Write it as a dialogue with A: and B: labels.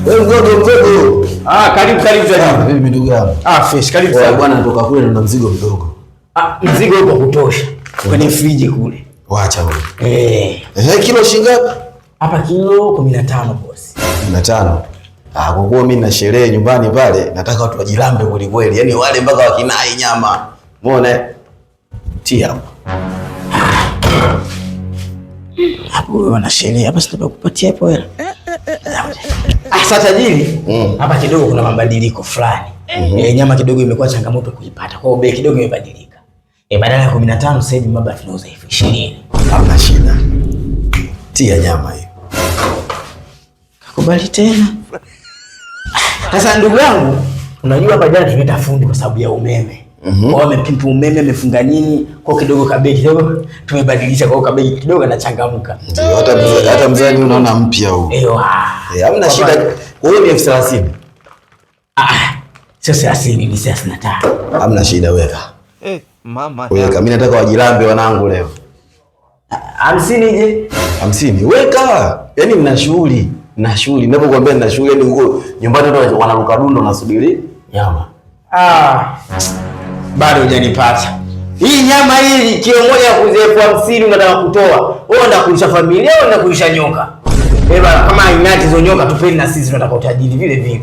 A: Wewe mgogo mgogo.
B: Ah, karibu karibu tajiri.
A: Mimi ndugu yangu.
B: Ah, fresh, karibu
A: Oya,
B: sana.
A: bwana natoka kule na mzigo mdogo.
B: Ah, mzigo upo kutosha. Kwenye friji kule.
A: Wacha wewe.
B: Eh,
A: Eh, kilo shilingi ngapi?
B: hapa kilo 15 bosi.
A: 15. Ah, kwa kuwa mimi nina sherehe nyumbani pale, nataka watu wajilambe kweli kweli. Yaani wale mpaka wakinai nyama. Umeona? Eh? Tia hapo.
B: Hapo wewe wana sherehe, hapa sitaka kupatia hapo hela. Ah, sasa tajiri, hapa kidogo kuna mabadiliko fulani. Eh, nyama kidogo imekuwa changamoto kuipata. Kwa hiyo bei kidogo imebadilika. Eh, badala ya 15 sasa hivi baba tunauza 20,000.
A: Hamna shida. Tia nyama hiyo.
B: Kakubali tena. Sasa ndugu yangu, unajua hapa jana tumeita fundi kwa sababu ya umeme. Kwa hiyo amepimpa umeme, amefunga nini, kwa kidogo kabei kidogo tumebadilisha, kwa hiyo kabei kidogo anachangamka.
A: Ndio, hata mzani unaona mpya huu.
B: Ewa.
A: Eh, hamna shida. Kwa hiyo ni 30,000.
B: Ah, sio 30 ni 35.
A: Hamna shida, weka.
C: Eh, mama.
A: Weka. Mimi nataka wajilambe wanangu leo.
B: 50 je?
A: 50. Weka. Yaani mna shughuli. Mna shughuli. Ninapokuambia nina shughuli, yaani huko nyumbani watu wanaruka dundo nasubiri nyama.
B: Ah. Bado hujanipata. Hii nyama hii kilo moja ya kuuzia 50,000 unataka kutoa. Wewe unataka kulisha familia au unataka kulisha nyoka? Eh bana, kama ing'ati hizo nyoka tupeni na sisi tunataka utajiri vile vile.